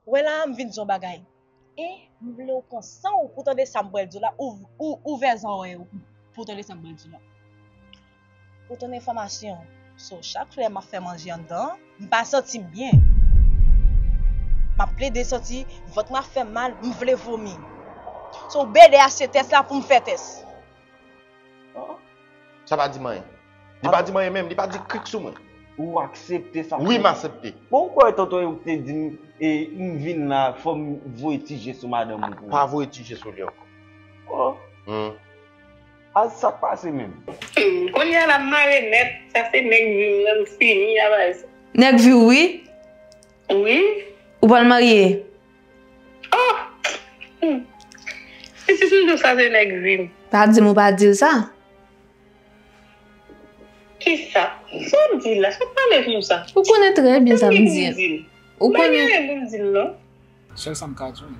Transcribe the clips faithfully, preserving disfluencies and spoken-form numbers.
Wè la, m vin di w yon bagay. E m vle w pran san w pou tande sa m pral di w la, ou, ou ouvè zòrèy ou pou tande sa m pral di w la. Pou ton enfòmasyon, so, chak lè m ap fè manje anndan an, m pa santi m byen. M ap plede santi vant mwen ap fè m mal, m vle vomi. So, bede achte tès la pou m fè tès. Sa pa di m anyen. Li pa di m anyen menm, li pa di krik sou mwen. Ou aksepte sa? Wi, m aksepte. Bon, ou kwè tonton yo te di m, e, m vin la, fò m voye ti je sou madanm ou pou. Pa voye ti je sou li ankò. Oh. Hmm. A sa k pase menm? Hmm, kounye a la m mare nèt, sa se nèg vim nan, m fini avè sa. Nèg vi w wi? Wi. Ou pral marye? Oh! Hmm. E si toujou sa se nèg vim? Pa di m ou pa di l sa. Kisa? Sa w di la? Sa w pale konsa? Ou konnen trè byen sa m di. Di l. Ou Pa konnen. Gen pou m di l non. Sèl sa m ka di w,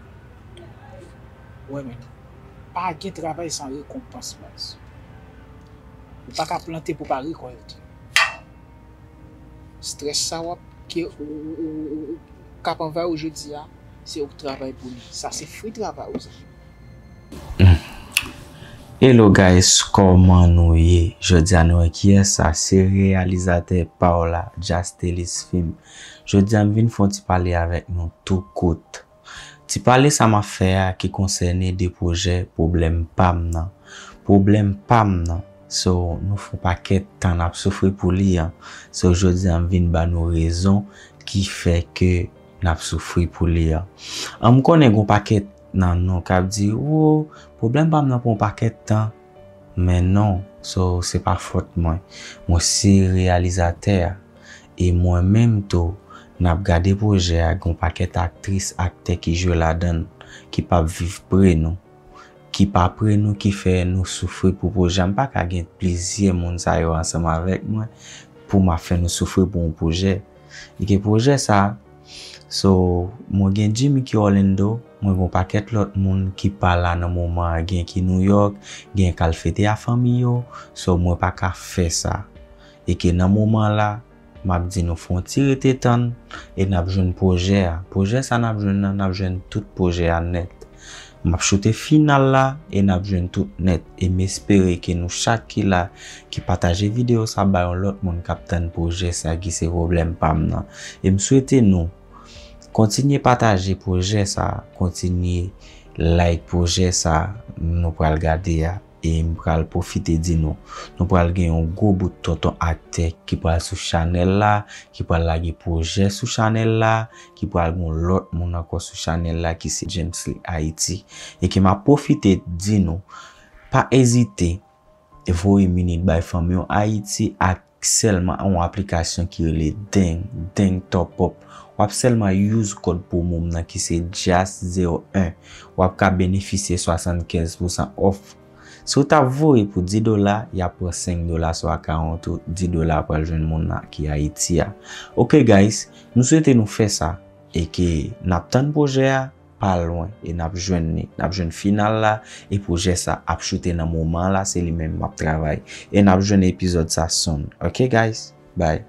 wè men, pa gen travay san rekonpans, baz. Ou pa ka plante pou pa rekòlte. Strès sa w ap ke ou, ou, ou, ou, ou k ap anvayi w jodi a, se ou k travay pou li. Sa se fwi travay ou sa. Hello guys, kòman nou ye? Jodi a nou wè kiyès sa, se reyalizatè pa w la, Jastelis Film. Jodi a m vin fè yon ti pale avèk nou tou kout. Ti pale sa m ap fè a ki konsène de pwojè pwoblèm pa m nan. Pwoblèm pa m nan. So, nou fè yon pakèt tan n ap soufri pou li an. So, jodi a m vin ba nou rezon ki fè ke n ap soufri pou li an. An, m konnen gon pakèt nan nou k ap di, "Wo, pwoblèm pa m nan pran yon pakèt tan." Men non, so, se pa fòt mwen. Mwen se reyalizatè a. E mwen menm tou, n ap gade pwojè a, gon pakèt aktris, aktè ki jwe ladan l, ki p ap viv pre nou. Ki pa pre nou, ki fè nou soufri pou pwojè a. M pa ka gen plizyè moun sa yo ansanm avèk mwen pou m ap fè nou soufri pou yon pwojè. E ke pwojè sa, so, mwen gen Jimmy ki Orlando, mwen gen yon pakèt lòt moun ki pa la nan moman an, gen ki New York, gen k al fete a fanmi yo, so, mwen pa ka fè sa. E ke nan moman la, m ap di nou fè yon ti rete tann e n ap jwenn pwojè a. Pwojè sa n ap jwenn nan, n ap jwenn tout pwojè a nèt. M ap choute final la e n ap jwenn tout nèt. E m espere ke nou chak ki la, ki pataje videyo sa bay yon lòt moun k ap tann pwojè sa ki se pwoblèm pa m nan. E m swete nou kontinye pataje pwojè sa, kontinye like pwojè sa nou pral gade a. E m pral pwofite di nou, nou pral gen yon gwo bout tonton aktè ki pral sou chanèl la, ki pral lage pwojè sou chanèl la, ki pral gen yon lòt moun ankò sou chanèl la ki se James Lee Haiti. E ke m ap pwofite di nou, pa ezite voye minit bay fanmi w Ayiti ak sèlman yon aplikasyon ki rele Deng, Deng Top Up. W ap sèlman use kòd pwomo m nan ki se Jas zewo en. W ap ka benefisye swasannkenz pousan off. Si w t ap voye pou dis dola, y ap pran senk dola sou akawont ou, dis dola pral jwenn moun nan ki Ayiti a. Ok guys, nou swete nou fè sa e ke n ap tann pwojè a pa lwen e n ap jwenn li. N ap jwenn final la e pwojè sa ap choute nan moman an la, se li menm m ap travay. E n ap jwenn epizòd sa soon. Ok guys, bye.